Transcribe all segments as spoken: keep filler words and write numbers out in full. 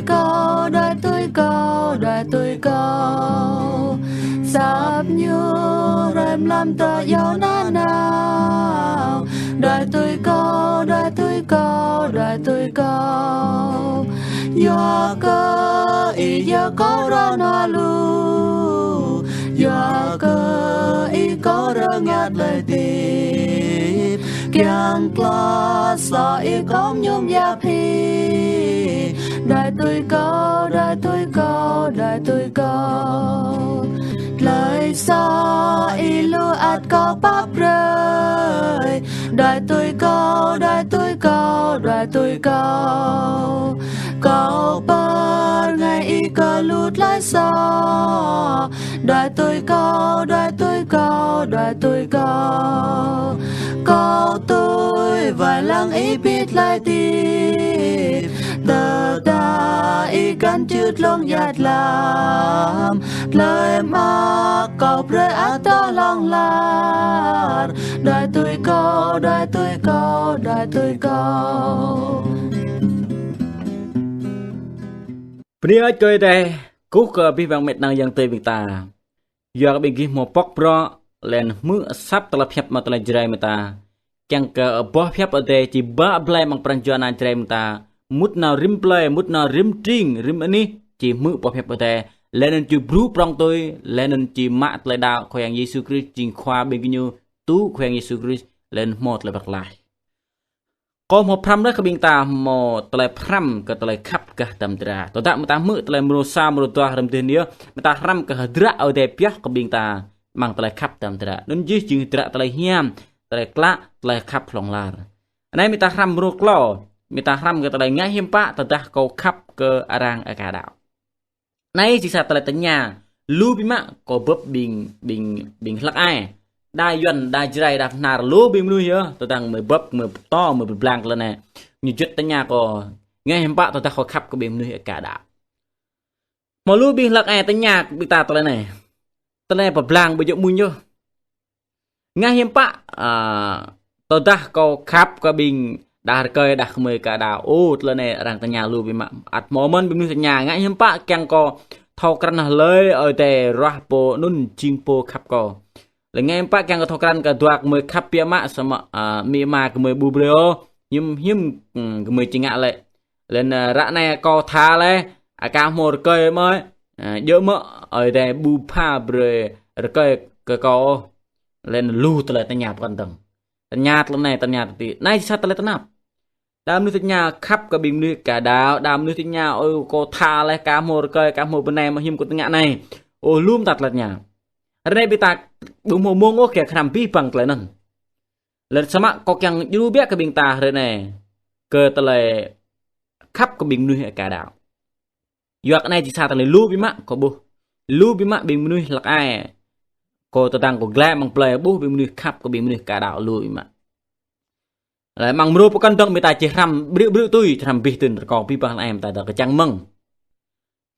Kâo, đuaĭ tui kâo, đuaĭ tui kâo. Săp ñu rai mlam tơ yâo nanao. Đuaĭ tui kâo, đuaĭ tui kâo, đuaĭ tui kâo. Yua kơ Ih yơh kâo rơnua lu. Yua kơ Ih kâo rơngiă tơlơi hơdip. Kiăng kơ sa Ih kâo mơñum yap hĭ. Đuaĭ tui kâo, đuaĭ tui kâo, đuaĭ tui kâo. Tơlơi sa Ih lu ăt kâo pap brơi. Đuaĭ tui kâo, đuaĭ tui kâo, đuaĭ tui kâo. Kâo pơrơngai Ih kơ lu tơlơi sa. Đuaĭ tui kâo, đuaĭ tui kâo, đuaĭ tui kâo. Kâo tui wai lăng Ih ƀing tơlơi hơdip. Tơdah Ih găn čư̆ tlông ia lăm. Tơlơi mă kâo brơi ăt tơ hlŏng lar. Đuaĭ tui kâo, đuaĭ tui kâo, đuaĭ tui kâo. Bơni hơơč kơ Ơi Adai, kơkuh kơ abih bang met nang yang tơi ƀing ta. Yua kơ ƀing gih hmâo pŏk brŏ, laih anŭn hmư̆ asăp tơlơi pơhiăp mơ̆ng tơlơi Jrai mơta. Kiăng kơ boh pơhiăp Ơi Adai či bă blai amăng pran jua ană Jrai mơta. Mŭt nao rĭm plơi, mŭt nao rĭm tring, rĭm anih, či hmư̆ boh pơhiăp Ơi Adai. Laih anŭn či brŭ prŏng tui, laih anŭn či mă tơlơi đaŏ Khua Yang Yêsu Krist jing Khua ƀing gơñu, tŭ Khua Yang Yêsu Krist, laih anŭn hmâo tơlơi wơ̆t glaĭ. Kâo hmâo pơhrăm rai kơ ƀing ta hmâo tơlơi pơhrăm kơ tơlơi khăp gah tơdăm dra. Tơdah mơ̆ ta hmư̆ tơlơi mrô sa mrô dua hrŏm dih anai, mơ̆ ta hrăm kơ hơdră Ơi Adai pioh kơ ƀing ta amăng tơlơi khăp tơdăm dra. Anŭn jih jing hơdră tơlơi hiam, tơlơi klă, tơlơi khăp hlŏng lar. Anai mơ̆ ta hrăm mrô klâo, mơ̆ ta hrăm kơ tơlơi ngă hiam pă tơdah kâo khăp kơ arăng aka đaŏ. Anai jing sa tơlơi tơña lu biă mă kơ bưp ƀing, ƀing, ƀing hlăk ai. Đa Yuan, đa Jrai, đa Bơhnar lu ƀing mơnuih yơh, tơdang gơmơi bưp, gơmơi pơtô, gơmơi pơblang tơlơi anai. Ñu juăt tơña kơ, ngă hiam pă tơdah kâo khăp kơ ƀing mơnuih aka đaŏ. Hmâo lu ƀing hlăk ai tơña kơ ƀing ta tơlơi anai. Tơlơi anai pơblang ƀu djơ̆ mơ̆n yơh. Ngă hiam pă, a, tơdah kâo khăp kơ ƀing đah rơkơi đah gơmơi aka đaŏ. Ơ, tơlơi anai arăng tơña lu biă mă. Ăt hmâo mơ̆n ƀing mơnuih tơña ngă hiam pă kiăng kơ thâo krăn hlơi Ơi Adai ruah pô anŭn jing pô khăp kâo. Lĕ ngă hiam pă kiăng kơ thâo krăn kơ dua gơmơi khăp biă mă samơ̆, a, amĭ ama gơmơi ƀu brơi ôh. Hiư̆m hiư̆m, ưm, gơmơi či ngă lĕ. Laih anŭn, a, ră anai kâo tha laih, aka hmâo rơkơi mơ̆, a, djơ̆ mơ̆ Ơi Adai ƀu pha brơi rơkơi kơ kâo ôh. Laih anŭn lu tơlơi tơña pơkŏn dơ̆ng. Tơña tơlơi anai, tơña tơlơi adih. Anai jing sa tơlơi tơnap. Đa mơnuih tơña khăp kơ ƀing mơnuih aka đaŏ, đa mơnuih tơña, ơ, kâo tha laih, aka hmâo rơkơi, aka hmâo bơnai, mơ̆ hiư̆m kâo tơña anai. Ơ, lu mơta tơlơi tơña. Ră anai ƀing ta ƀu hmâo mông ôh kiăng hrăm abih bang tơlơi anŭn. Laih anŭn samơ̆ kâo kiăng djru biă kơ ƀing ta ră anai. Kơ tơlơi khăp kơ ƀing mơnuih aka đaŏ. Yua kơ anai jing sa tơlơi lu biă mă kơ ƀuh. Lu biă mă ƀing mơnuih hlăk ai. Kâo tơdang kâo glaĭ amăng plơi ƀuh ƀing mơnuih khăp kơ ƀing mơnuih aka đaŏ lu biă mă. Laih amăng mrô pơkŏn dơ̆ng mơ̆ ta či hrăm brư̆ brư̆ tui, či hrăm abih tui rơkâo abih bang hlăk ai mơ̆ ta dŏ kơčăng mơ̆ng.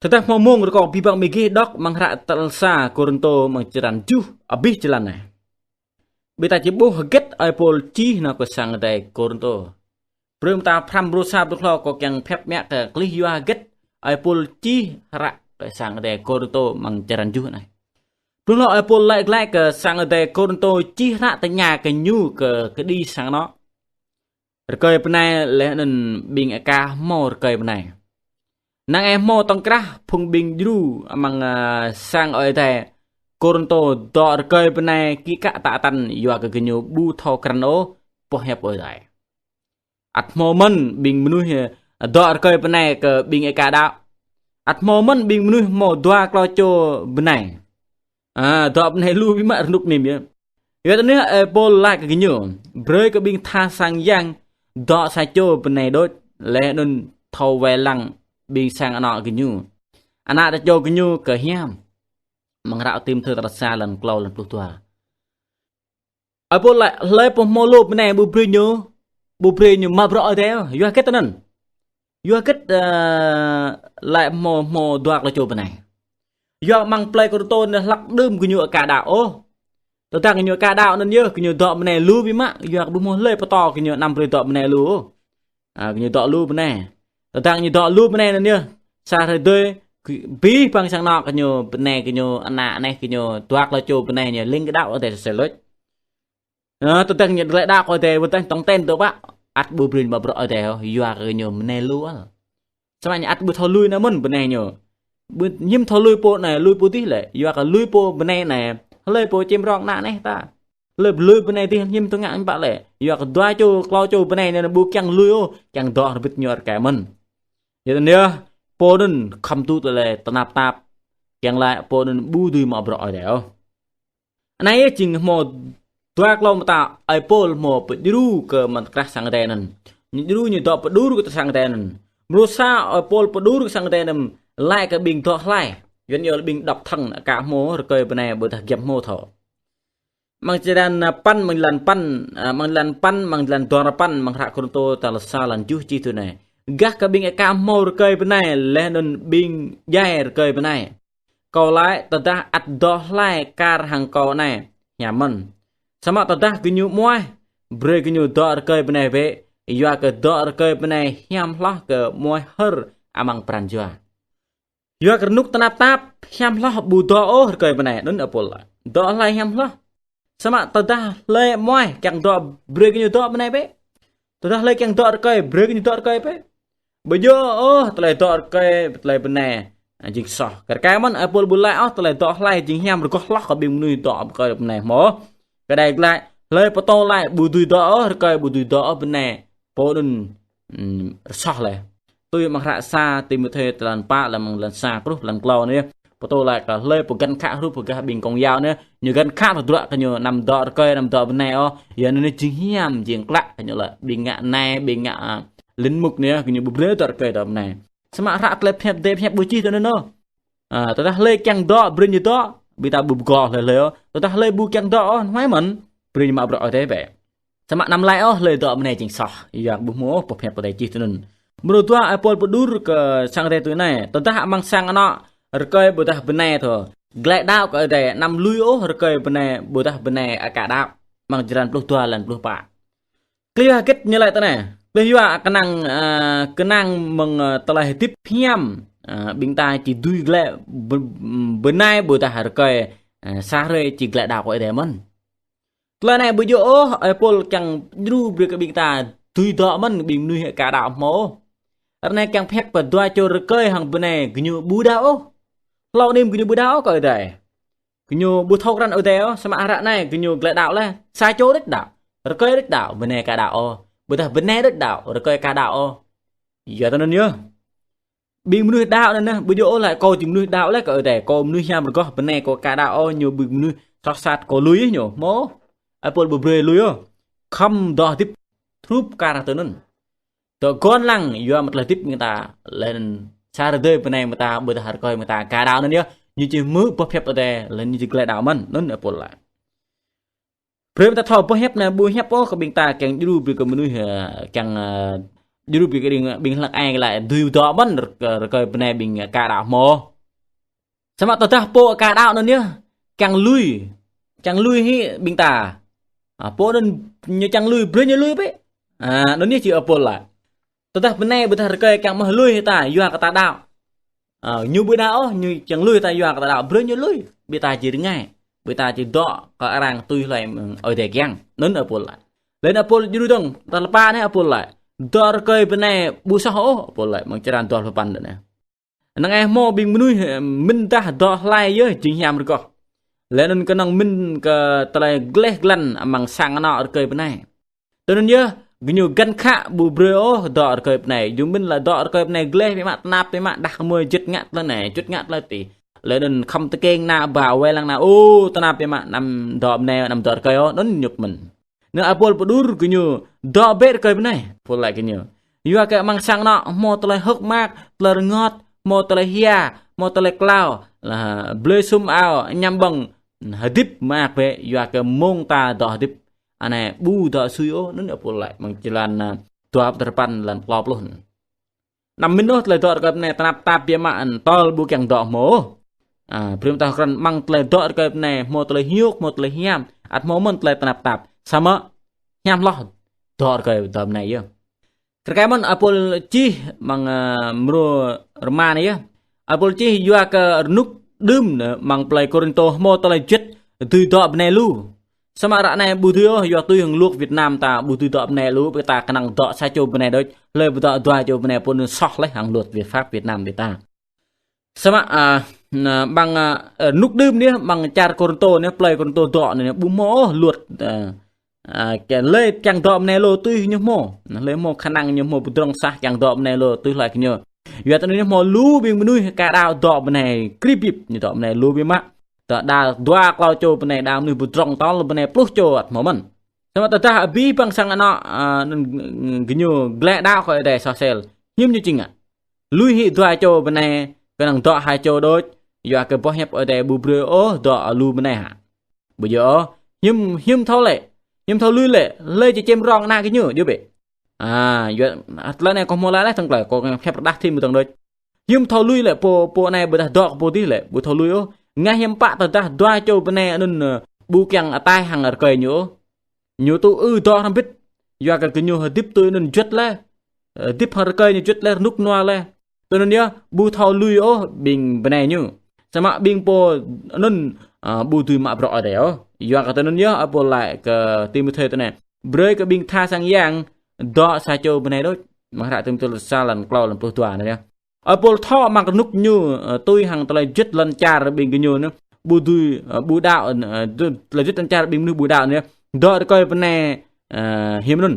Tơdah hmâo mông rơkâo abih bang ƀing gih dŏ amăng hră tal sa Kôrintô amăng črăn tơjuh abih jơlan anai. Ƀing ta či ƀuh hơget Ơi Pôl čih nao kơ sang Ơi Adai Kôrintô. Brơi mơ̆ ta pơhrăm mrô sa mrô klâo kâo kiăng pơhiăp mă kơ klih yua hơget Ơi Pôl čih hră kơ sang Ơi Adai Kôrintô amăng črăn tơjuh anai. Brơi hlâo Ơi Pôl laĭ glaĭ kơ sang Ơi Adai Kôrintô čih hră tơña kơ ñu kơ kơđi sang anŏ. Rơkơi bơnai laih anŭn ƀing aka hmâo rơkơi bơnai. Năng ai hmâo tŏng krah phung ƀing djru amăng, a, sang Ơi Adai Kôrintô dŏ rơkơi bơnai kĭ kă tă tăn yua kơ gơñu ƀu thâo krăn ôh boh hiăp Ơi Adai. Ăt hmâo mơ̆n ƀing mơnuih, a, dŏ rơkơi bơnai kơ ƀing aka đaŏ. Ăt hmâo mơ̆n ƀing mơnuih hmâo dua klâo čô bơnai. A, dŏ bơnai lu biă mă rơnŭk anai yơh. Yua anŭn Ơi Pôl laĭ kơ gơñu, brơi kơ ƀing tha sang yang dŏ sa čô bơnai đôč, laih anŭn thâo wai lăng ƀing sang anŏ gơñu. Ană tơčô gơñu kơ hiam. Amăng hră Timôthê tal sa lăn klâo lăn pluh dua. Ơi Pôl laĭ, hlơi pô hmâo lu bơnai ƀu brơi ñu, ƀu brơi ñu mă bruă Ơi Adai ôh, yua hơget tui anŭn. Yua hơget, ơ, laĭ hmâo, hmâo dua klâo čô bơnai. Yua amăng plơi Kôrintô anai hlăk đưm gơñu aka đaŏ ôh. Tơdang gơñu aka đaŏ anŭn yơh, gơñu dŏ bơnai lu biă mă, yua kơ ƀu hmâo hlơi pơtô gơñu anăm brơi dŏ bơnai lu ôh. A, gơñu dŏ lu bơnai. Tơdang gơñu dŏ lu bơnai anŭn yơh, Sa hrơi dơi, abih bang sang anŏ gơñu, bơnai gơñu, ană neh gơñu, dua klâo čô bơnai ñu, leng kơ đaŏ Ơi Adai sel lôč. Ơ, tơdang ñu glaĭ đaŏ kơ Ơi Adai, wơ̆t tơdang tong ten tơ pă, ăt ƀu brơi ñu mă bruă Ơi Adai ôh, yua kơ ñu bơnai lu ăl. Samơ̆ ñu ăt ƀu thâo lui anai mơ̆n bơnai ñu. Ƀu hiư̆m thâo lui pô anai, lui pô adih lĕ, yua kơ lui pô bơnai anai, hlơi pô čem rong ană neh ta. Hlơi lui bơnai adih hiư̆m tơngă ñu pă lĕ, yua kơ dua čô, klâo čô bơnai anai ƀu kiăng lui ôh, kiăng dŏ hơbĭt ñu rơkơi mơ̆n. Yua anŭn yơh, pô anŭn khŏm tŭ tơlơi tơnap tap, kiăng laĭ pô anŭn ƀu dưi mă bruă Ơi Adai ôh. Anai yơh jing hmâo dua klâo mơta ơi Pôl hmâo pơdjru kơ mơ̆ng tơkrah sang Ơi Adai anŭn. Ñu djru ñu dŏ pơđur kơ tơkrah sang Ơi Adai anŭn. Mrô sa ơi Pôl pơđur kơ sang Ơi Adai anŭn, laĭ kơ ƀing dŏ hlai. Yuan yơh ƀing độc thân, aka hmâo rơkơi bơnai ƀôdah giăm hmâo thâo. Amăng črăn păn, amăng jơlan păn, a, amăng jơlan păn, amăng jơlan duarơpăn, amăng hră Kôrintô tal sa jơlan tơjuh čih tui anai. Gah kơ ƀing aka hmâo rơkơi bơnai, laih anŭn ƀing djai rơkơi bơnai. Kâo laĭ tơdah ăt dŏ hlai kar hăng kâo anai, hiam mơ̆n. Samơ̆ tơdah gơñu amuaih, brơi gơñu dŏ rơkơi bơnai bĕ, yua kơ dŏ rơkơi bơnai hiam hloh kơ amuaih hơr amăng pran jua. Yua kơ rơnŭk tơnap tap, hiam hloh ƀu dŏ ôh rơkơi bơnai, anŭn ơi Pôl laĭ. Dŏ hlai hiam hloh. Samơ̆ tơdah hlơi amuaih kiăng dŏ, brơi gơñu dŏ bơnai bĕ. Tơdah hlơi kiăng dŏ rơkơi, brơi gơñu dŏ rơkơi bĕ. Ƀu djơ̆ ôh tơlơi dŏ rơkơi, tơlơi bơnai, a, jing soh. Kar kaĭ mơ̆n ơi Pôl ƀu laĭ ôh tơlơi dŏ hlai jing hiam rơgoh hloh kơ ƀing mơnuih dŏ rơkơi bơnai hmâo. Kơđai glaĭ, hlơi pơtô laĭ ƀu dưi dŏ ôh rơkơi, ƀu dưi dŏ ôh bơnai, pô anŭn, ưm, rơsoh laih. Tui amăng hră sa Timôthê tal pă, amăng jơlan sa truh jơlan klâo anai. Pơtô laĭ kơ hlơi pô găn khă hrup hơgah ƀing kông yao anai, ñu găn khă tơdruă kơ ñu anăm dŏ rơkơi, anăm dŏ bơnai ôh. Yua anŭn jing hiam, jing klă kơ ñu laĭ. Ƀing ngă nai, ƀing ngă, a, linh mục anai, gơñu ƀu brơi dŏ rơkơi dŏ bơnai. Samơ̆ hră tơlơi pơhiăp Adai pơhiăp ƀu čih tui anŭn ôh. A, tơdah hlơi kiăng dŏ, brơi ñu dŏ, ƀing ta ƀu pơgŏ hlơi hlơi ôh. Tơdah hlơi ƀu kiăng dŏ ôh, huai mơ̆n, brơi ñu mă bruă Ơi Adai bĕ. Samơ̆ anăm laĭ ôh hlơi dŏ bơnai jing soh, yua ƀu hmâo ôh pơhiăp Adai čih tui anŭn. Mrô dua ơi Pôl pơđur kơ sang Ơi Adai tui anai, tơdah amăng sang anŏ rơkơi ƀôdah bơnai thâo glaĭ đaŏ kơ Ơi Adai, anăm lui ôh rơkơi bơnai ƀôdah bơnai aka đaŏ. Amăng črăn pluh dua jơlan pluh pă. Klih yua hơget ñu laĭ tui anai. Klih yua kơnang, a, kơnang mơ̆ng, a, tơlơi hơdip hiam, a, ƀing ta či dưi glaĭ bơ-, bơnai ƀôdah rơkơi, a, sa hrơi či glaĭ đaŏ kơ Ơi Adai mơ̆n. Tơlơi anai ƀu djơ̆ ôh ơi Pôl kiăng djru brơi kơ ƀing ta dưi dŏ mơ̆n ƀing mơnuih aka đaŏ hmâo. Ră anai kiăng pơhiăp kơ dua čô rơkơi hăng bơnai gơñu ƀu đaŏ ôh. Hlâo anai gơñu ƀu đaŏ ôh kơ Ơi Adai. Gơñu ƀu thâo krăn Ơi Adai ôh, samơ̆ ră anai gơñu glaĭ đaŏ laih, sa čô đôč đaŏ, rơkơi đôč đaŏ, bơnai aka đaŏ ôh, ƀôdah bơnai đôč đaŏ, rơkơi aka đaŏ ôh. Yua tui anŭn yơh. Ƀing mơnuih đaŏ anŭn yơh, ƀu djơ̆ ôh laĭ kâo jing mơnuih đaŏ laih kơ Ơi Adai, kâo mơnuih hiam rơgoh, bơnai kâo aka đaŏ ôh, ñu ƀing mơnuih soh sat kâo lui yơh ñu. Hmâo, ơi Pôl ƀu brơi lui ôh. Khŏm dŏ hơdip hrup kar tui anŭn. Dŏ gơ̆n lăng, yua mơ̆ tơlơi hơdip ƀing ta, laih anŭn sa hrơi dơi bơnai ƀing ta, ƀôdah rơkơi ƀing ta aka đaŏ anŭn yơh, ñu či hmư̆ boh pơhiăp Ơi Adai, laih ñu či glaĭ đaŏ mơ̆n, anŭn ơi Pôl laĭ. Brơi ƀing ta thâo boh pơhiăp anai ƀu hiăp ôh kơ ƀing ta kiăng djru brơi kơ mơnuih, ơ, kiăng, ơ, djru brơi kơ ƀing, ƀing hlăk ai laĭ dưi dŏ mơ̆n rơ-, rơkơi bơnai ƀing aka đaŏ hmâo. Samơ̆ tơdah pô aka đaŏ anŭn yơh, kiăng lui, kiăng lui hĭ ƀing ta. A, pô anŭn ñu kiăng lui, brơi ñu lui bĕ. A, anŭn yơh či ơi Pôl laĭ. Tơdah bơnai ƀôdah rơkơi kiăng mơ̆ lui hĭ ta, yua kơ ta đaŏ. A, ñu ƀu đaŏ ôh, ñu kiăng lui ta yua kơ ta đaŏ, brơi ñu lui. Ƀing ta či rơngai, ƀing ta či dŏ kơ arăng tui hlơi, ưm, Ơi Adai kiăng. Anŭn ơi Pôl laĭ. Laih anŭn ơi Pôl djru dơ̆ng, tal pă anai ơi Pôl laĭ. Dŏ rơkơi bơnai ƀu soh ôh, ơi Pôl laĭ, amăng črăn dua pluh păn tui anai. Năng ai hmâo ƀing mơnuih, ơ, mĭn tah dŏ hlai yơh jing hiam rơgoh. Laih anŭn kơnơ̆ng mĭn kơ tơlơi gleh glan amăng sang anŏ rơkơi bơnai. Tui anŭn yơh, gơñu găn khă ƀu brơi ôh dŏ rơkơi bơnai. Gơñu mĭn laĭ dŏ rơkơi bơnai gleh biă mă, tơnap biă mă, đah kơmơi juăt ngă tơlơi anai, juăt ngă tơlơi adih. Laih anŭn khŏm tơkeng ană ba, wai lăng ană, ô, tơnap biă mă, anăm dŏ bơnai, anăm dŏ rơkơi ôh, anŭn ñu mĭn. Anŭn ơi Pôl pơđur gơñu dŏ bĕ rơkơi bơnai. Pôl laĭ kơ gơñu. Yua kơ amăng sang anŏ hmâo tơlơi hơ̆k mơak, tơlơi rơngot, hmâo tơlơi hia, hmâo tơlơi klao, laih blơi sum ao, añăm ƀơ̆ng, hơdip mơak bĕ, yua kơ mông ta dŏ hơdip anai ƀu dŏ sui ôh, anŭn ơi Pôl laĭ, amăng črăn, a, dua pluh dua păn, jơlan klâo pluh. Anăm mĭn ôh tơlơi dŏ rơkơi bơnai tơnap tap biă mă, tơl ƀu kiăng dŏ hmâo ôh. A, brơi ƀing ta thâo krăn amăng tơlơi dŏ rơkơi bơnai hmâo tơlơi hiôk, hmâo tơlơi hiam, ăt hmâo mơ̆n tơlơi tơnap tap. Samơ̆ hiam hloh dŏ rơkơi dŏ bơnai yơh. Kar kaĭ mơ̆n ơi Pôl čih amăng, a, mrô, rơma anai yơh. Ơi Pôl čih yua kơ rơnŭk đưm anai, amăng plơi Kôrintô hmâo tơlơi juăt dưi dŏ bơnai lu. Samơ̆ ră anai ƀu dưi ôh, yua tui hăng luật Việt Nam ta ƀu dưi dŏ bơnai lu, ƀing ta kơnang dŏ sa čô bơnai đôč, hlơi ƀu dŏ dua čô bơnai pô anŭn soh laih hăng luật Việt Pháp Việt Nam ƀing ta. Samơ̆, a, anai, amăng, a, rơnŭk đưm anai, amăng čar Kôrintô anai, plơi Kôrintô dŏ anai, ƀu hmâo ôh luật, a, a, kơ hlơi kiăng dŏ bơnai lu tui ñu hmâo. Anai, hlơi hmâo khả năng ñu hmâo pơdrŏng sah kiăng dŏ bơnai lu tui hlơi kơ ñu. Yua tui anŭn ñu hmâo lu ƀing mơnuih aka đaŏ dŏ bơnai krip bip, ñu dŏ bơnai lu biă mă. Dŏ đa dua klâo čô bơnai, đa mơnuih pơdrŏng tơl bơnai pluh čô ăt hmâo mơ̆n. Samơ̆ tơdah abih bang sang anŏ, a, anŭn, gơñu glaĭ đaŏ kơ Ơi Adai soh sel, hiư̆m ñu či ngă? Lui hĭ dua čô bơnai, kơnang dŏ ha čô đôč, yua kơ boh hiăp Ơi Adai ƀu brơi ôh dŏ lu bơnai hă? Ƀu djơ̆ ôh, hiư̆m, hiư̆m thâo lĕ, hiư̆m thâo lui lĕ, hlơi či čem rong ană gơñu, djơ̆ bĕ. A, yua, tơlơi anai kâo hmâo laĭ laih tơ̆ng tơlơi, kâo ngă hiăp rơđah thim mơ̆ng tơ̆ng đôč. Hiư̆m thâo lui lĕ pô, pô anai ƀôdah dŏ kơ pô adih lĕ, ƀu thâo lui ôh. Ngă hiư̆m pă tơdah dua čô bơnai anŭn, ơ, ƀu kiăng ataih hăng rơkơi ñu ôh. Ñu tŭ ư dŏ hrŏm bĭt. Yua kơ gơñu hơdip tui anŭn juăt laih. Ơ, hơdip hăng rơkơi ñu juăt laih, rơnŭk rơnua laih. Tui anŭn yơh, ƀu thâo lui ôh ƀing bơnai ñu. Samơ̆ ƀing pô anŭn, a, ƀu dưi mă bruă Ơi Adai ôh. Yua kơ tui anŭn yơh, Ơi Pôl laĭ kơ Timôthê tui anai: Brơi kơ ƀing tha sang yang dŏ sa čô bơnai đôč. Amăng hră Timôthê sa lăn klâo lăn pluh dua anai yơh. Ơi Pôl thâo amăng rơnŭk ñu, ơ, tui hăng tơlơi juăt lŏn čar ƀing gơñu anai, ƀu dưi, ơ, ƀu đaŏ, ơ, tơlơi juăt lŏn čar ƀing mơnuih ƀu đaŏ anai, dŏ rơkơi bơnai, ơ, hiam anŭn.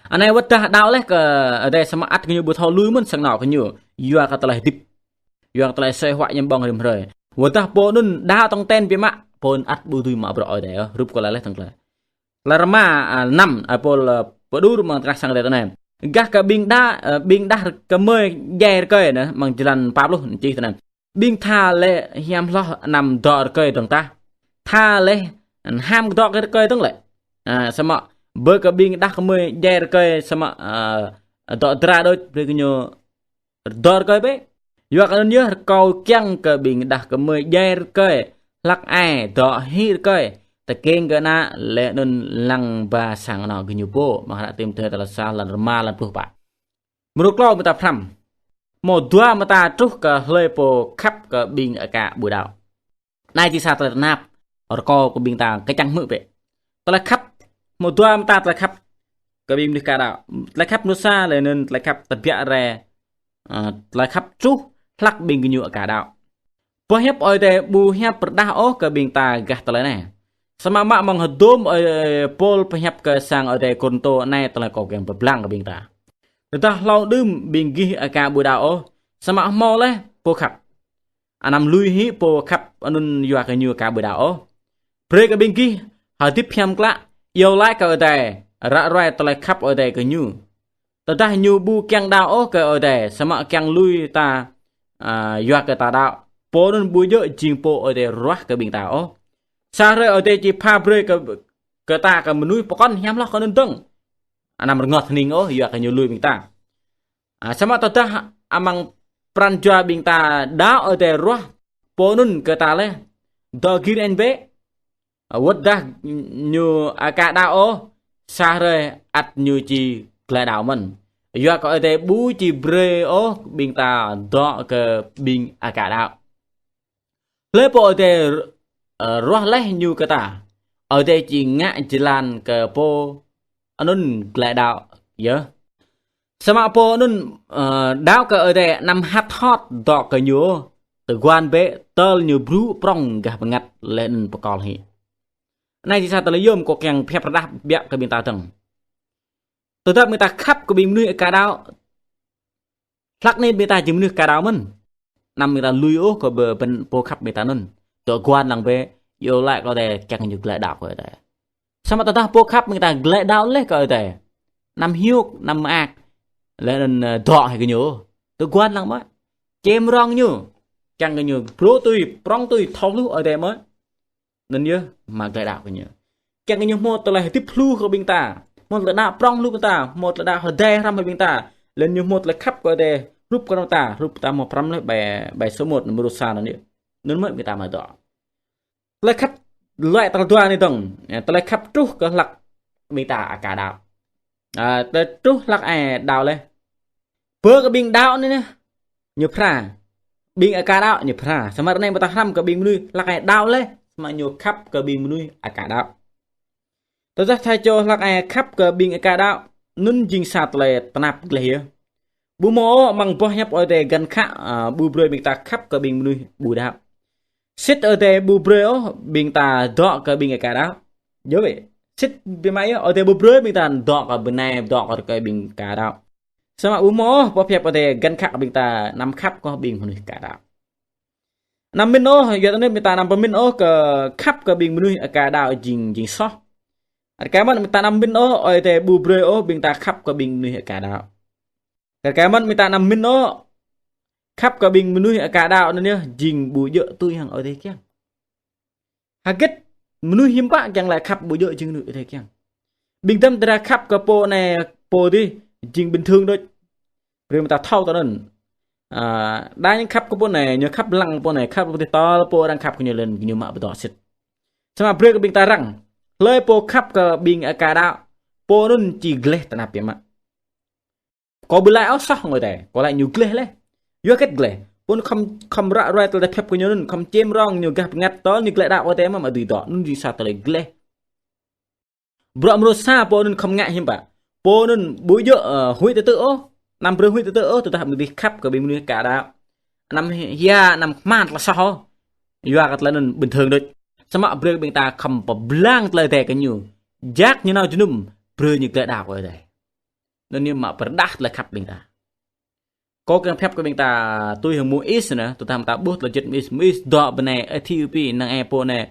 Anai wơ̆t dah đaŏ laih kơ Ơi Adai samơ̆ ăt gơñu ƀu thâo lui mơ̆n sang anŏ gơñu, yua kơ tơlơi hơdip, yua kơ tơlơi sơi huă ñăm ƀơ̆ng rĭm hrơi. Wơ̆t dah pô anŭn đaŏ tŏng ten biă mă, pô anŭn ăt ƀu dưi mă bruă Ơi Adai ôh, hrup kâo laĭ laih tơ̆ng tơlơi. Tơlơi rơma, a, năm, Ơi Pôl, ơ, pơđur amăng tơnah sang Ơi Adai tui anai: Gah kơ ƀing đa, ơ, ƀing đah kơmơi djai rơkơi anai, amăng jơlan pă pluh čih tui anai: Ƀing tha lĕ hiam hloh anăm dŏ rơkơi dơ̆ng tah. Tha laih, anăm dŏ kơ rơkơi dơ̆ng lĕ. A, samơ̆, bơ kơ ƀing đah kơmơi djai rơkơi samơ̆, a, dŏ dra đôč, brơi kơ ñu dŏ rơkơi bĕ. Yua kơ anŭn yơh rơkâo kiăng kơ ƀing đah kơmơi djai rơkơi, hlăk ai dŏ hĭ rơkơi, tơkeng kơ ană, laih anŭn lăng ba sang anŏ gơñu pô. Amăng hră Timôthê tal sa lăn rơma lăn pluh pă. Mrô klâo mơta phrăm. Hmâo dua mơta truh kơ hlơi pô khăp kơ ƀing aka ƀu đaŏ. Anai či sa tơlơi tơnap, rơkâo kơ ƀing ta kơčăng hmư̆ bĕ. Tơlơi khăp, hmâo dua mơta tơlơi khăp kơ ƀing mơnuih aka đaŏ. Tơlơi khăp mơnuih sa, laih anŭn tơlơi khăp tơbiă rai, ơ, tơlơi khăp truh hlăk ƀing gơñu aka đaŏ. Boh hiăp Ơi Adai ƀu hiăp rơđah ôh kơ ƀing ta gah tơlơi anai. Samơ̆ mă amăng hơdôm, ơ, Pôl pơhiăp kơ sang Ơi Adai Kôrintô anai tơlơi kâo kiăng pơblang kơ ƀing ta. Tơdah hlâo đưm ƀing gih aka ƀu đaŏ ôh, samơ̆ hmâo laih pô khăp. Anăm lui hĭ pô khăp anŭn yua kơ ñu aka ƀu đaŏ ôh. Brơi kơ ƀing gih hơdip hiam klă, iâu laĭ kơ Ơi Adai, ră ruai tơlơi khăp Ơi Adai kơ ñu. Tơdah ñu ƀu kiăng đaŏ ôh kơ Ơi Adai, samơ̆ kiăng lui ta, a, yua kơ ta đaŏ, pô anŭn ƀu djơ̆ jing pô Ơi Adai ruah kơ ƀing ta ôh. Sa hrơi Ơi Adai či pha brơi kơ, kơ ta kơ mơnuih pơkŏn hiam hloh kơ anŭn dơ̆ng. Anăm rơngot hơning ôh, yua kơ ñu lui ƀing ta. A, samơ̆ tơdah amăng pran jua ƀing ta đaŏ Ơi Adai ruah, pô anŭn kơ ta laih, dŏ gir añ bĕ. A, wơ̆t dah ñu aka đaŏ ôh, sa hrơi ăt ñu či glaĭ đaŏ mơ̆n. Yua kơ Ơi Adai ƀu či brơi ôh ƀing ta dŏ kơ ƀing aka đaŏ. Hlơi pô Ơi Adai, ơ, ruah laih ñu kơ ta, Ơi Adai či ngă jơlan kơ pô anŭn glaĭ đaŏ yơh. Samơ̆ pô anŭn, ơ, đaŏ kơ Ơi Adai anăm hăt hot dŏ kơ ñu, tơguan bĕ tơl ñu brŭ prŏng gah bơngăt laih anŭn pơkŏl hĭ. Anai či sa tơlơi yôm kâo kiăng pơhiăp rơđah biă kơ ƀing ta dơ̆ng. Tơdah ƀing ta khăp kơ ƀing mơnuih aka đaŏ, hlăk anai ƀing ta jing mơnuih aka đaŏ mơ̆n. Anăm ƀing ta lui ôh kơ ƀơ-, ƀing pô khăp ƀing ta anŭn. Tơguan lăng bĕ, iâu laĭ kơ Ơi Adai kiăng ñu glaĭ đaŏ kơ Ơi Adai. Samơ̆ tơdah pô khăp ƀing ta glaĭ đaŏ laih kơ Ơi Adai, anăm hiuk, anăm mơak, laih anŭn, ơ, dŏ hĭ kơ ñu. Tơguan lăng mơ̆. Čem rong ñu. Kiăng kơ ñu brŭ tui, prŏng tui, thâo hluh Ơi Adai mơ̆. Anŭn yơh, mă glaĭ đaŏ kơ ñu. Kiăng kơ ñu hmâo tơlơi hơdip hluh kơ ƀing ta. Hmâo tơlơi đaŏ prŏng hluh ƀing ta. Hmâo tơlơi đaŏ hơdai hrăm hĭ ƀing ta. Laih anŭn ñu hmâo tơlơi khăp kơ Ơi Adai hrup kơ ƀing ta. Hrup ta hmâo phrăm laih bai, bai số một, mrô sa anŭn yơh. Anŭn mơ̆ ƀing ta mă dŏ. Tơlơi khăp lĕ tal dua anai dơ̆ng. Yă, tơlơi khăp truh kơ hlăk ƀing ta aka đaŏ. A, tơlơi truh hlăk ai đaŏ laih. Bơ kơ ƀing đaŏ anai neh. ñu phara. Ƀing aka đaŏ ñu phara. Samơ̆ ră anai ƀing ta hrăm kơ ƀing mơnuih hlăk ai đaŏ laih, samơ̆ ñu khăp kơ ƀing mơnuih aka đaŏ. Tơdah ta čô hlăk ai khăp kơ ƀing aka đaŏ, anŭn jing sa tơlơi tơnap gleh yơh. Ƀu hmâo ôh amăng boh hiăp Ơi Adai găn khă, a, ƀu brơi ƀing ta khăp kơ ƀing mơnuih ƀu đaŏ. Sĭt Ơi Adai ƀu brơi ôh ƀing ta dŏ kơ ƀing aka đaŏ. Yơh wĕ. Sĭt biă mă yơh, Ơi Adai ƀu brơi ƀing ta dŏ kơ bơnai, dŏ kơ rơkơi ƀing aka đaŏ. Samơ̆ ƀu hmâo ôh boh hiăp Ơi Adai găn khă kơ ƀing ta anăm khăp kơ ƀing mơnuih aka đaŏ. Anăm mĭn ôh, yua anŭn ƀing ta anăm pơmĭn ôh kơ khăp kơ ƀing mơnuih aka đaŏ jing, jing soh. Rơkơi mơ̆n ƀing ta anăm mĭn ôh, Ơi Adai ƀu brơi ôh ƀing ta khăp kơ ƀing mơnuih aka đaŏ. Rơkơi mơ̆n ƀing ta anăm mĭn ôh, khăp kơ ƀing mơnuih aka đaŏ anŭn yơh jing ƀu djơ̆ tui hăng Ơi Adai kiăng. Hơget mơnuih hiư̆m pă kiăng laĭ khăp ƀu djơ̆ jing mơnuih Ơi Adai kiăng. Ƀing ta tơdah khăp kơ pô anai pô adih jing bình thường đôč. Brơi ƀing ta thâo tui anŭn. A, đa ñu khăp kơ pô anai, ñu khăp lăng pô anai, khăp pô adih tơl pô arăng khăp kơ ñu lĕ ñu mă pơtô sĭt. Samơ̆ brơi kơ ƀing ta răng. Hlơi pô khăp kơ ƀing aka đaŏ, pô anŭn či gleh tơnap biă mă. Kâo ƀu laĭ ôh soh hăng Ơi Adai, kâo laĭ ñu gleh laih. Yua hơget gleh? Pô anŭn khŏm, khŏm ră ruai tơlơi pơhiăp kơ ñu anŭn, khŏm čem rong ñu gah bơngăt tơl ñu glaĭ đaŏ kơ Ơi Adai mơ̆ mă dưi dŏ, anŭn jing sa tơlơi gleh. Bruă mrô sa pô anŭn khŏm ngă hiư̆m pă. Pô anŭn ƀu djơ̆, ơ, huĭ tơtư̆ ôh, anăm brơi huĭ tơtư̆ ôh, tơdah ƀu dưi khăp kơ ƀing mơnuih aka đaŏ. Anăm hia, anăm kơhma̱l tơlơi soh ôh. Yua kơ tơlơi anŭn bình thường đôč. Samơ̆ brơi ƀing ta khŏm pơblang tơlơi Ơi Adai kơ ñu. Jak ñu nao jơnum, brơi ñu glaĭ đaŏ kơ Ơi Adai. Anŭn ñu mă pơrơđah tơlơi khăp ƀing ta. Kâo kiăng pơhiăp kơ ƀing ta tui hăng Môis anai, tơdah ƀing ta ƀuh tơlơi juăt Môis, Môis dŏ bơnai Êthiôpi, năng ai pô anai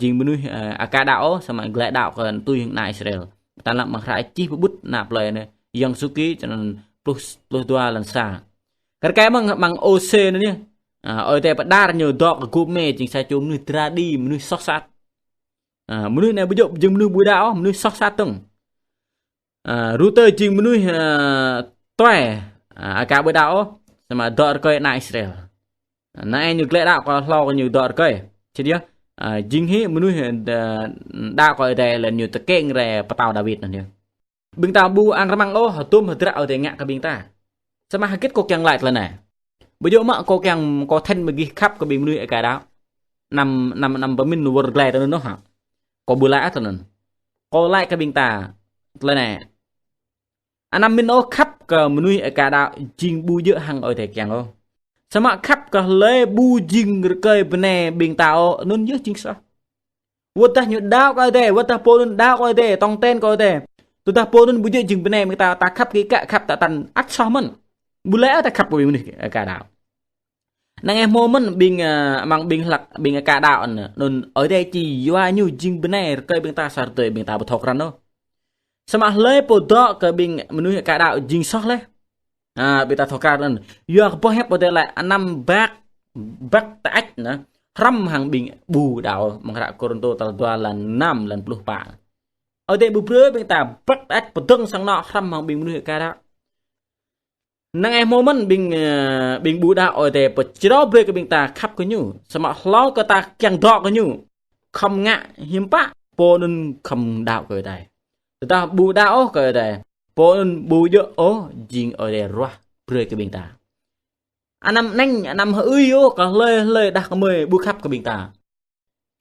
jing mơnuih, ơ, aka đaŏ ôh, samơ̆ glaĭ đaŏ kơ tui hăng ană Israel. Ƀing ta lăng amăng hră čih Pơƀut ană plơi anai, Yang Suki, črăn pluh, pluh dua lăn sa. Kar kaĭ amăng, amăng Ôsê anai, a, Ơi Adai pơđar ñu dŏ kơ Gômê, jing sa čô mơnuih dradi, mơnuih soh sat. A, mơnuih anai ƀu djơ̆ jing mơnuih ƀu đaŏ ôh, mơnuih soh sat dơ̆ng. A, Rutê jing mơnuih, a, tuai, a, aka ƀu đaŏ ôh, samơ̆ dŏ rơkơi ană Israel. A, anai ñu glaĭ đaŏ kơ hlâo kơ ñu dŏ rơkơi. Sĭt yơh, a, jing hĭ mơnuih, a, đaŏ kơ Ơi Adai lĕ ñu tơkeng rai pơtao Dawid anŭn yơh. Ƀing ta ƀu ăng rơmang ôh, hơdôm hơdră Ơi Adai ngă kơ ƀing ta. Samơ̆ hơget kâo kiăng laĭ tơlơi anai. Ƀu djơ̆ mơ̆ kâo kiăng kâo thĕn mơ̆ gih khăp kơ ƀing mơnuih aka đaŏ. Anăm, anăm, anăm pơmĭn wơr glaĭ tui anŭn ôh hă. Kâo ƀu laĭ ôh tui anŭn. Kâo laĭ kơ ƀing ta tơlơi anai. Anăm mĭn ôh khăp kơ mơnuih aka đaŏ jing ƀu djơ̆ hăng Ơi Adai kiăng ôh. Samơ̆ khăp kơ hlơi ƀu jing rơkơi bơnai ƀing ta ôh, anŭn yơh jing soh. Wơ̆t dah ñu đaŏ kơ Ơi Adai, wơ̆t dah pô anŭn đaŏ kơ Ơi Adai, tong ten kơ Ơi Adai. Tơdah pô anŭn ƀu djơ̆ jing bơnai ƀing ta, ta khăp kơ kă khăp ta tăn ăt soh mơ̆n. Ƀu laĭ ôh ta khăp kơ ƀing mơnuih aka đaŏ. Năng ai hmâo mơ̆n ƀing, ơ, amăng ƀing hlăk, ƀing aka đaŏ anŭn, anŭn Ơi Adai či yua ñu jing bơnai rơkơi ƀing ta sa rơdơi ƀing ta ƀu thâo krăn ôh. Samơ̆ hlơi pô dŏ kơ ƀing mơnuih aka đaŏ jing soh laih. A, ƀing ta thâo krăn anŭn. Yua kơ boh hiăp Ơi Adai laĭ anăm băk, băk tơăč anŭn. Hrŏm hăng ƀing ƀu đaŏ, amăng hră Kôrintô tal dua lăn năm lăn pluh pă. Ơi Adai ƀu brơi ƀing ta băk tơăč pơdơ̆ng sang anŏ hrŏm hăng ƀing mơnuih aka đaŏ. Năng ai hmâo mơ̆n ƀing, ơ, ƀing ƀu đaŏ Ơi Adai pơčrâo brơi kơ ƀing ta khăp kơ ñu. Samơ̆ hlâo kơ ta kiăng dŏ kơ ñu. Khŏm ngă hiư̆m pă pô anŭn khŏm đaŏ kơ Ơi Adai. Tơdah ƀu đaŏ ôh kơ Ơi Adai, pô anŭn ƀu djơ̆ ôh jing Ơi Adai ruah brơi kơ ƀing ta. Anăm nĕng, anăm hơưi ôh kơ hlơi hlơi đah kơmơi ƀu khăp kơ ƀing ta.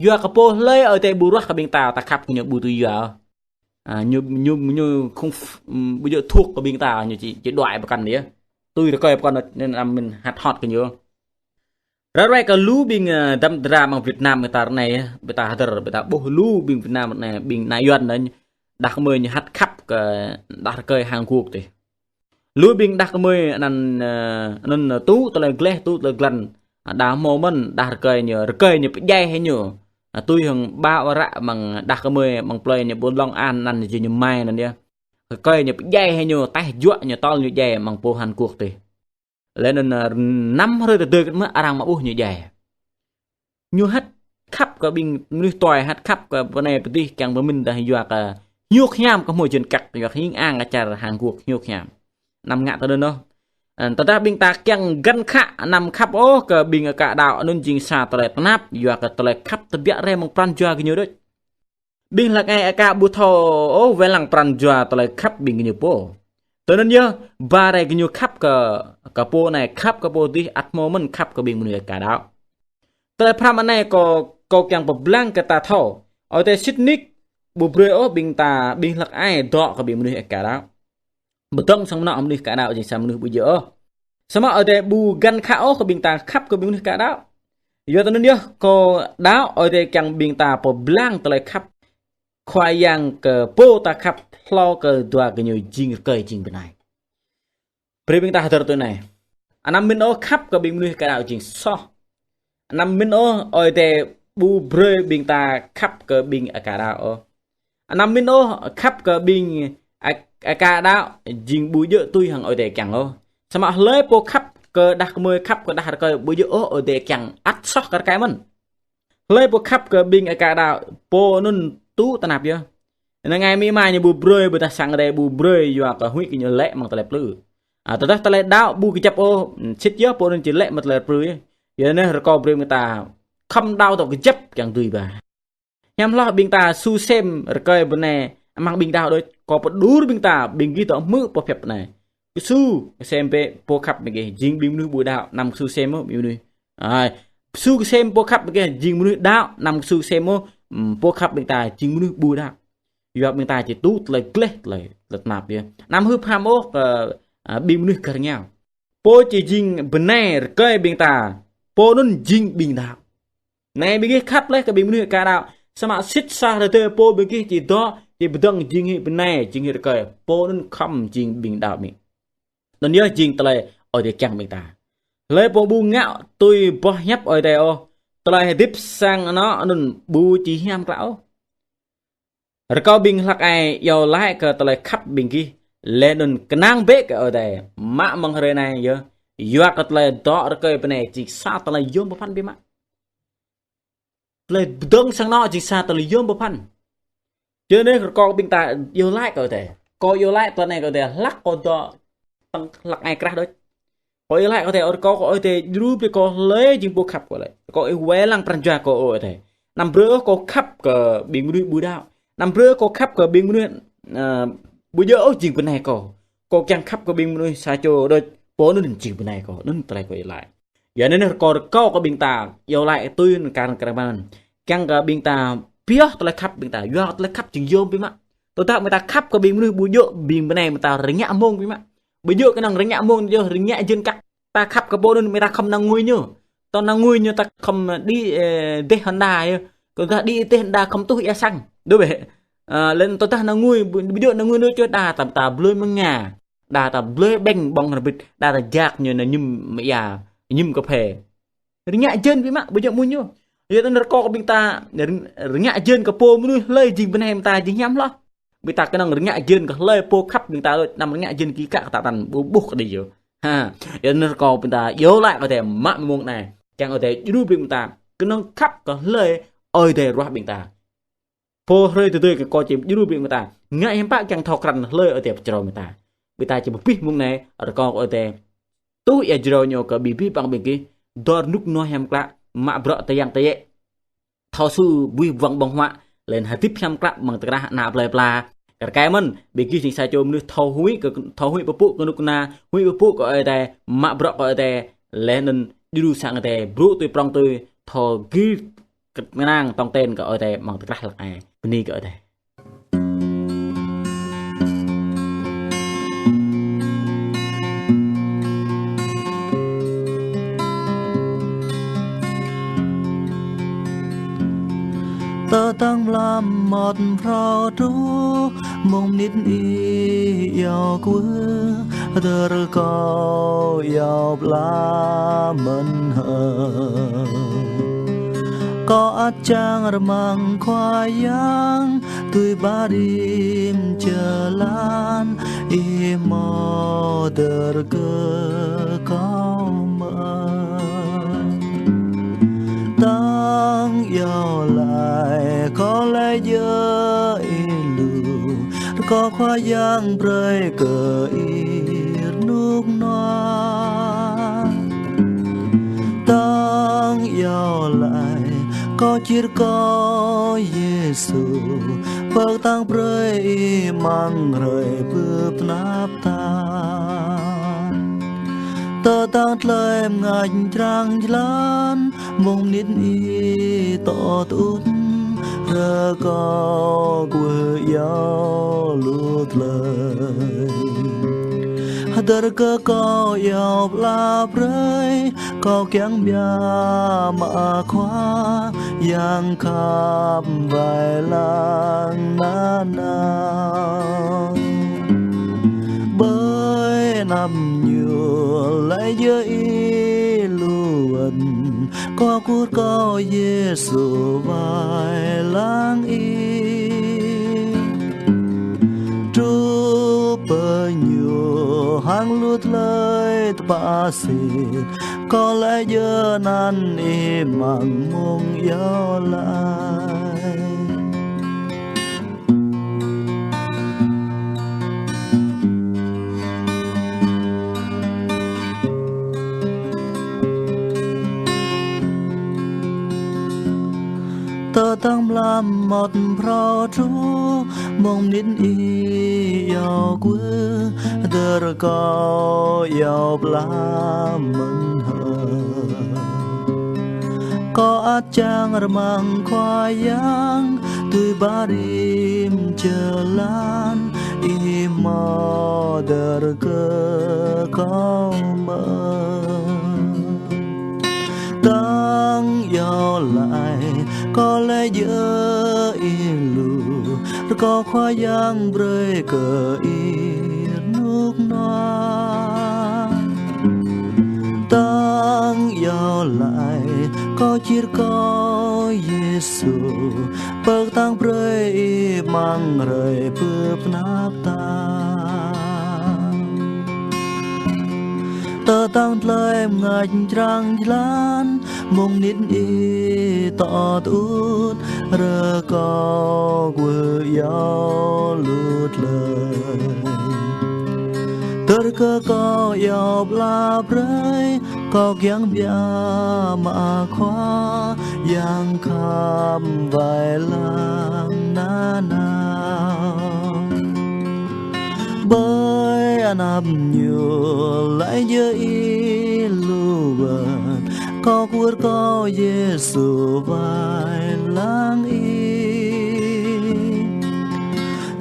Yua kơ pô hlơi Ơi Adai ƀu ruah kơ ƀing ta, ta khăp kơ ñu ƀu tui yua. A, ñu, ñu, ñu không ph-, ưm, ƀu djơ̆ thuộc kơ ƀing ta, ñu či, či đuaĭ pơkŏn yơh. Tui rơkơi pơkŏn anŭn anăm mĭn hăt hot kơ ñu. Ră ruai kơ lu ƀing, ơ, dăm dra amăng Việt Nam ƀing ta ră anai, ƀing ta hơdơr, ƀing ta ƀuh lu ƀing Việt Nam ră anai, ƀing ană Yuan anŭn, đah kơmơi ñu hăt khăp kơ đah rơkơi Hàn Quốc tih. Lu ƀing đah kơmơi anŭn, ơ, anŭn tŭ tơlơi gleh, tŭ tơlơi glăn, đah hmâo mơ̆n, đah rơkơi ñu, rơkơi ñu pơdjai hĭ ñu. Tui hăng ƀă wơ̆t ră amăng đah kơmơi, amăng plơi ñu ƀôn Long An anŭn jing ñu mai anŭn yơh. Rơkơi ñu pơdjai hĭ ñu, taih juă ñu tơl ñu djai amăng pô Hàn Quốc tih. Lĕ anŭn, ơ, năm hrơi tơdơi kơt mơ̆ arăng mă ƀuh ñu djai. Ñu hăt khăp kơ ƀing mơnuih tuai, hăt khăp kơ pơ anai pơ adih kiăng pơmĭn dah yua kơ hiôk hiam kơ hmâo jên kăk, yua hing ang kơ čar Hàn Quốc hiôk hiam. Anăm ngă tơdơi anŭn. Ơ, tơdah ƀing ta kiăng găn khă, anăm khăp ôh kơ ƀing aka đaŏ anŭn jing sa tơlơi tơnap, yua kơ tơlơi khăp tơbiă rai amăng pran jua gơñu đôč. Ƀing hlăk ai aka ƀu thâo ôh wai lăng pran jua tơlơi khăp ƀing gơñu pô. Tui anŭn yơh, ba rai gơñu khăp kơ, kơ pô anai, khăp kơ pô adih, ăt hmâo mơ̆n khăp kơ ƀing mơnuih aka đaŏ. Tơlơi pơhrăm anai kâo, kâo kiăng pơblang kơ ta thâo. Ơi Adai sĭt nik ƀu brơi ôh ƀing ta, ƀing hlăk ai dŏ kơ ƀing mơnuih aka đaŏ. Pơdơ̆ng sang mơnŏ mơnuih aka đaŏ jing sa mơnuih ƀu djơ̆ ôh. Samơ̆ Ơi Adai ƀu găn khă ôh kơ ƀing ta khăp kơ ƀing mơnuih aka đaŏ. Yua tui anŭn yơh kâo đaŏ Ơi Adai kiăng ƀing ta pơblang tơlơi khăp Khua Yang kơ pô ta khăp hlâo kơ dua gơñu jing rơkơi jing bơnai. Brơi ƀing ta hơdơr tui anai. Anăm mĭn ôh khăp kơ ƀing mơnuih aka đaŏ jing soh. Anăm mĭn ôh Ơi Adai ƀu brơi ƀing ta khăp kơ ƀing aka đaŏ ôh. Anăm mĭn ôh khăp kơ ƀing a-, aka đaŏ jing ƀu djơ̆ tui hăng Ơi Adai kiăng ôh. Samơ̆ hlơi pô khăp kơ đah kơmơi, khăp kơ đah rơkơi ƀu djơ̆ ôh Ơi Adai kiăng, ăt soh kar kaĭ mơ̆n. Hlơi pô khăp kơ ƀing aka đaŏ, pô anŭn tŭ tơnap yơh. Năng ai mĭ ma ñu ƀu brơi, ƀôdah sang Ơi Adai ƀu brơi, yua kơ huĭ kơ ñu lĕ mơ̆ng tơlơi plư. A, tơdah tơlơi đaŏ ƀu kơjăp ôh, sĭt yơh pô anŭn či lĕ mơ̆ng tơlơi plư yơh. Yua anŭn rơkâo brơi mơ̆ng ta khŏm đaŏ tŏ kơjăp kiăng dưi ba. Hiam hloh ƀing ta kơsu sem rơkơi bơnai amăng ƀing đaŏ đôč, kâo pơđur ƀing ta, ƀing gih dŏ hmư̆ pơhiăp anai. Kơsu sem bĕ pô khăp ƀing gih, jing ƀing mơnuih ƀu đaŏ, anăm kơsu sem ôh ƀing mơnuih. Ai, kơsu sem pô khăp ƀing gih, jing mơnuih đaŏ, anăm kơsu sem ôh, ưm, pô khăp ƀing ta, jing mơnuih ƀu đaŏ. Yua ƀing ta či tŭ tơlơi gleh, tơlơi, tơlơi tơnap yơh. Anăm hưp ham ôh kơ, a, ƀing mơnuih gah rơngiao. Pô či jing bơnai rơkơi ƀing ta, pô anŭn jing ƀing đaŏ. Anai ƀing gih khăp laih kơ ƀing mơnuih aka đaŏ. Samơ̆ sĭt sa hrơi tơdơi pô ƀing gih či dŏ, či pơdơ̆ng jing hĭ bơnai, jing hĭ rơkơi. Pô anŭn khŏm jing ƀing đaŏ mơ̆n. Anŭn yơh jing tơlơi Ơi Adai kiăng ƀing ta. Hlơi pô ƀu ngă tui boh hiăp Ơi Adai ôh, tơlơi hơdip sang anŏ anŭn ƀu či hiam klă ôh. Rơkâo ƀing hlăk ai iâu laĭ kơ tơlơi khăp ƀing gih, laih anŭn kơnang bĕ kơ Ơi Adai, mă mơ̆ng hrơi anai yơh, yua kơ tơlơi dŏ rơkơi bơnai jing sa tơlơi yôm pơphan biă mă. Tơlơi pơdơ̆ng sang anŏ jing sa tơlơi yôm pơphan. Yua anŭn rơkâo ƀing ta iâu laĭ kơ Ơi Adai. Kâo iâu laĭ tơlơi anai kơ Ơi Adai, hlăk kâo dŏ tơ̆ng hlăk ai krah đôč. Kâo iâu laĭ kơ Ơi Adai, rơkâo kơ Ơi Adai djru brơi kâo hlơi jing pô khăp kâo lĕ. Kâo iâu wai lăng pran jua kâo ơ Ơi Adai. Anăm brơi ôh kâo khăp kơ ƀing mơnuih ƀu đaŏ. Anăm brơi ôh kâo khăp kơ ƀing mơnuih, ơ, ƀu djơ̆ ôh jing bơnai kâo. Kâo kiăng khăp kơ ƀing mơnuih sa čô đôč, pô anŭn jing bơnai kâo, anŭn tơlơi kâo iâu laĭ. Yua anŭn rơkâo, rơkâo kơ ƀing ta iâu laĭ tui anŭn kar kar mơ̆n. Kiăng kơ ƀing ta pioh tơlơi khăp ƀing ta, yua tơlơi khăp jing yôm biă mă. Tơdah ƀing ta khăp kơ ƀing mơnuih ƀu djơ̆, ƀing bơnai ƀing ta rơngiă mông biă mă. Ƀu djơ̆ kơnơ̆ng rơngiă mông, yơh rơngiă jên kăk. Ta khăp kơ pô anŭn ƀing ta khŏm nao ngui ñu. Tơdah nao ngui ñu ta khŏm đĭ, ơ, dêh Honda yơh. Kơ tơdah đĭ dêh Honda khŏm tuh ia sang. Dŏ bĕ. Ơ, laih tơdah nao ngui, ƀu, ƀu djơ̆ nao ngui ñu čuh đa ta, ta blơi mơ̆ng Nga. Đa ta blơi ƀĕng ƀơ̆ng rơbit, đa ta jak ñu nao ñŭm mơ̆ng ia, ñŭm kơphê. Rơngiă jên biă mă, ƀu djơ̆ mơ̆ng ñu. Yua anŭn rơkâo kơ ƀing ta, rơngiă jên kơ pô mơnuih hlơi jing bơnai ƀing ta jing hiam hloh. Ƀing ta kơnơ̆ng rơngiă jên kơ hlơi pô khăp ƀing ta đôč, anăm rơngiă jên kơ kăk kơ ta tăn ƀu ƀuh kơ đĭ yơh. Ha, yua anŭn rơkâo ƀing ta iâu laĭ kơ Ơi Adai mă mông anai. Kiăng Ơi Adai djru brơi ƀing ta, kơnơ̆ng khăp kơ hlơi Ơi Adai ruah ƀing ta. Pô hrơi tơdơi kơ kâo či djru brơi ƀing ta. Ngă hiam pă kiăng thâo krăn hlơi Ơi Adai pơčrâo ƀing ta. Ƀing ta či pơpih mông anai, rơkâo kơ Ơi Adai tuh ia jrâo ñu kơ abih bang ƀing gih, dŏ rơnŭk rơnua hiam klă, mă bruă tơyang tơyĕ. Thâo kơsu abih bang ƀơ̆ng huă, laih anŭn hơdip hiam klă amăng tơkrah ană plơi pla. Kar kaĭ mơ̆n, ƀing gih jing sa čô mơnuih thâo huĭ kơ, thâo huĭ pơpŭ kơ kơnuk kơna, huĭ pơpŭ kơ Ơi Adai, mă bruă kơ Ơi Adai, laih anŭn djru sang Ơi Adai, brŭ tui prŏng tui, thâo gir kơnang tong ten kơ Ơi Adai amăng tơkrah hlăk ai. Bơni kơ Ơi Adai. Tơdang mlam mơmŏt phrâo truh, mông mơnit ih iâu kwưh, hơdơr kâo iâu pla mơ̆n hơ̆. Kâo ăt čang rơmang Khua Yang, tui ba rĭm jơlan, Ih hmâo hơdơr kơ kâo mơ̆n. Tơdang iâu laĭ kâo laĭ djơ̆ Ih lu, rơkâo Khua Yang brơi kơ Ih rơnŭk rơnua. Tơdang iâu laĭ Kâo čir kâo Yêsu, pơ̆k tăng brơi Ih amăng hrơi bưp tơnap tap. Tơdang tơlơi mơngač črang jơlan, mông mơnit Ih tŏ tơŭt, rơkâo kwưh iâu lu tơlơi. Hơdơr kơ kâo iâu pơala brơi, kâo kiăng biă mă Khua Yang khăp wai lăng nanao. Ƀơi anăp Ñu laih djơ̆ Ih lu wơ̆t, kâo kwưh kơ Yêsu wai lăng Ih. Truh pơ Ñu hăng lu tơlơi tơpă sĭt, kâo laĭ djơ̆ anăn Ih amăng mông iâu laĭ. Tơdang mlam mŏt phrâo truh, mông mơnit Ih iâu kwưh, hơdơr kâo iâu pơala mơ̆n hơ̆. Kâo ăt čang rơmang Khua Yang, tui ba rĭm jơlan Ih hmâo hơdơr kơ kâo mơ̆n. Tơdang iâu laĭ, kâo laĭ djơ̆ Ih lu, rơkâo Khua Yang brơi kơ Ih rơnŭk rơnua. Tơdang iâu laĭ, kâo čir kâo Yêsu, pơ̆k tăng brơi Ih amăng hrơi bưp tơnap tap. Tơdang tơlơi mơngač črang jơlan, mông mơnit Ih tŏ tơŭt, rơkâo kwưh iâu lu tơlơi. Hơdơr kơ kâo iâu pơala brơi, kâo kiăng biă mă Khua Yang khăp wai lăng nanao. Ƀơi anăp Ñu laih djơ̆ Ih lu wơ̆t, kâo kwưh kơ Yêsu wai lăng Ih.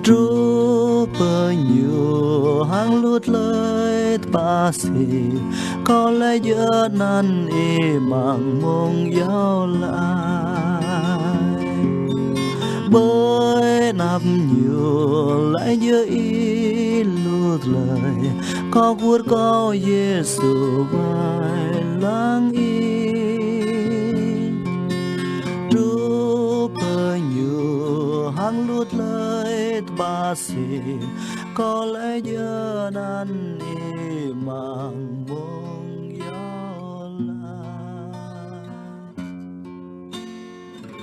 Truh pơ Ñu hăng lu tơlơi tơpă sĭt, kâo laĭ djơ̆ anăn Ih amăng mông iâu laĭ. Ƀơi anăp Ñu laih djơ̆ Ih lu tơlơi, kâo kwưh kơ Yêsu wai lăng Ih. Truh pơ Ñu hăng lu tơlơi tơpă sĭt, kâo laĭ djơ̆ anăn Ih amăng